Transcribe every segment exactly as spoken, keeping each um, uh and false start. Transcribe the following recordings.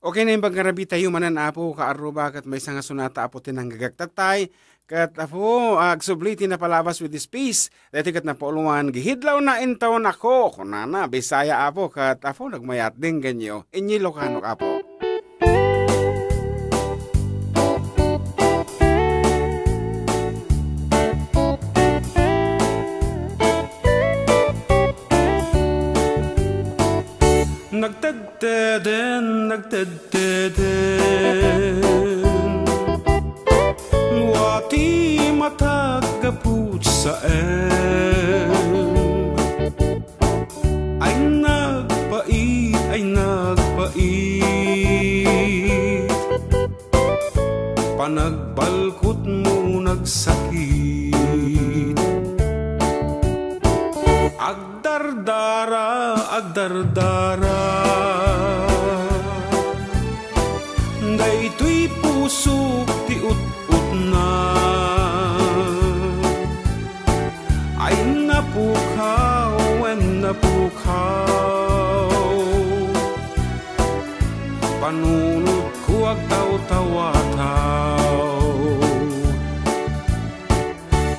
Okay, naimbag nga rabii tayo manen, Apo, kaarruba, ket maysa nga sonata, Apo, ti nanggagaktatay. Ket, Apo, agsubli ti napalabas with this piece. Daytoy ket napauluan, Gihidlawna intawon ako, kunana, Bisaya, Apo, ket, Apo, nagmayat, denggenyo. Inyo Ilocano, Apo. Nagtedteden, nagtedteden. Wa ti matag gapu saem. Ay nagpait, ay nagpait. Panagbalkutmo nagsakit. Agdardara, agdardara. Daytoy pusok ti ut-utna. Ay napukaw, ay napukaw. Panunotko agtawtawataw.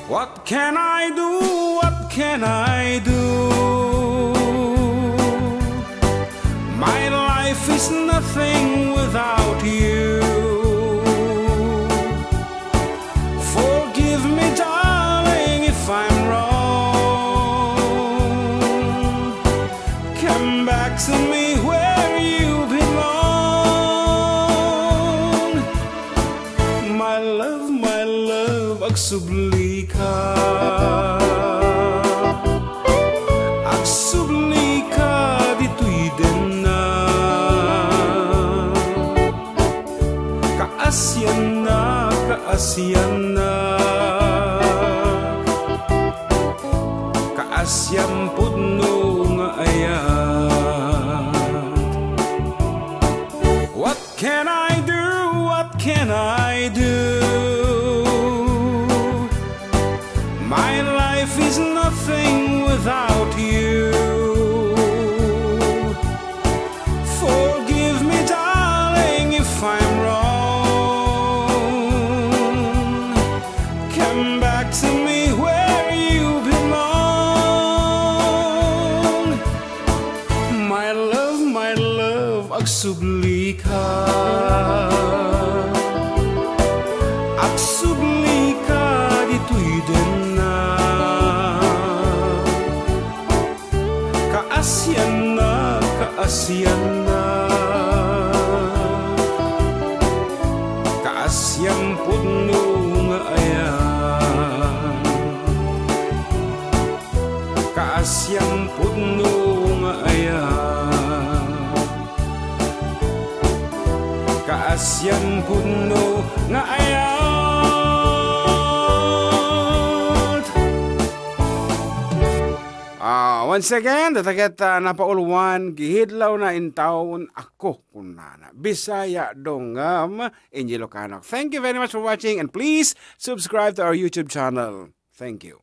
What can I do? What can I do? My life is nothing without you. Forgive me, darling, if I'm wrong. Come back to me where you belong. My love, my love, agsubli ka. Agsubli ka ditoy denna. Kaasiannak, kaasiannak. Kaasian pudno nga ayat. What can I do? What can I do? My life is nothing without you. Forgive me, darling, if I'm wrong. Come back to me where you belong. My love, my love, agsubli ka. Agsubli ka ditoy denna. Kaasiannak, kaasiannak. Kaasian pudno nga ayat. Kaasian pudno nga ayat. Kaasian pudno nga ayat. Ah, once again, dataket, ah, napauluan, Gihidlawna intawon ako, kunana. Bisaya, dungam, inyo Ilocano. Thank you very much for watching, and please subscribe to our YouTube channel. Thank you.